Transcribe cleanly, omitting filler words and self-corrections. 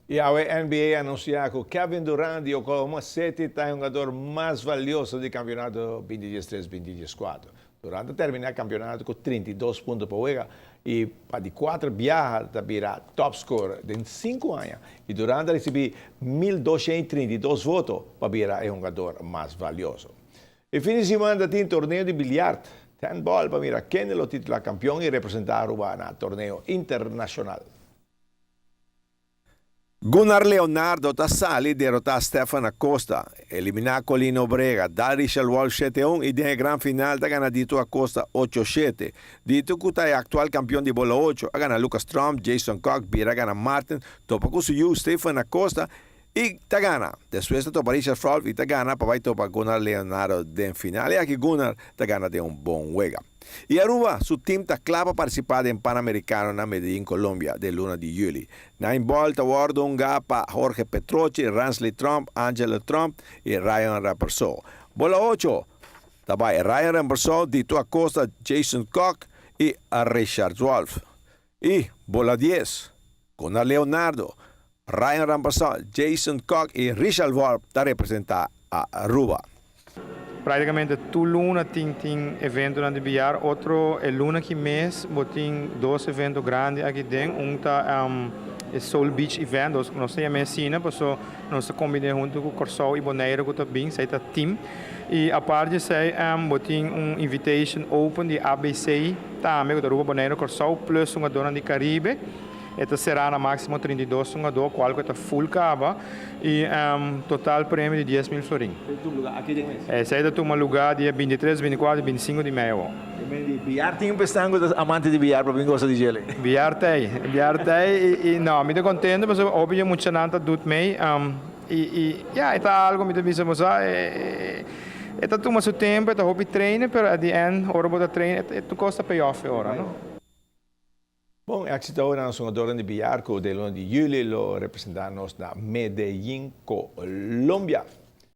Y awe NBA a anuncia cu Kevin Durant di Oklahoma City ta e hungador mas valioso di campeonato 2013-2014. Durant a termina e campeonato cu 32 punto pa wega y pa di cuater biaha ta bira top scorer den cinco aña y Durant a ricibi 1232 voto pa bira e hungador mas valioso. E fin di siman ta tin torneo di biliard, ten ball, pa mira kende lo titula campeon y representa Aruba na torneo internacional. Gunnar Leonardo ta sali derotá Stefan Acosta, eliminá Colin Nobrega, dal Richard Wolff shete un i den e gran final ta gana Dito Acosta ocho shete. Dito ku ta e aktual kampion di bola ocho, a gana Lucas Tromp, Jason Kock bira gana Martin, topa ku su yu Stefan Acosta i ta gana. Despues ta topa Richard Wolff i ta gana pa bai topa Gunnar Leonardo den final i aki Gunnar ta gana den un bon wega. Y Aruba su team ta cla pa participa den Panamericano na Medellin, Colombia den luna di juli. Nine Ball ta wordo hunga pa Jorge Petrochi, Ransley Tromp, Angelo Tromp y Ryan Rampersaud. Bola ocho ta bay Ryan Rampersaud, Dito Acosta, Jason Kock y Richard Wolff. Y bola dies, Gunnar Leonardo, Ryan Rampersaud, Jason Kock y Richard Wolff ta representa Aruba. Práktikamente tur luna tin tin eventonan di biar. Otro e luna aki mes bo tin dos evento grandi aki den. Un ta e Soul Beach Event, nos nos ta yama asina paso nos ta kombiné huntu ku Kòrsou i Boneiru ku ta bin, esei ta team. I apart di esei bo tin un Invitation Open di ABC tambe ku ta Aruba, Boneiru, Kòrsou plus hungadónan di Karibe. E ta será na máksimo 32 hungadó, kual ku e ta full kaba i total premio di 10.000 florin. Esei ta tuma lugá aki den mes? Esei ta tuma lugá dia 23, 24 i 25 di mei awor. E men di biar tin un pesnan ku ta amante di biar pa bin gosa di djele. Biar t'ei, biar t'ei i no, mi ta kontento pasobra hopi dje muchanan ta dut mei i i ya e ta algu mi ta bisa bo sa e ta tuma su tempu, e ta hopi trainen pero at the end ora bo ta train e tur kos ta pay off e ora no. Bon éxito na nos hungadornan di billar cu den luna di juli lo representa nos na Medellin, Colombia.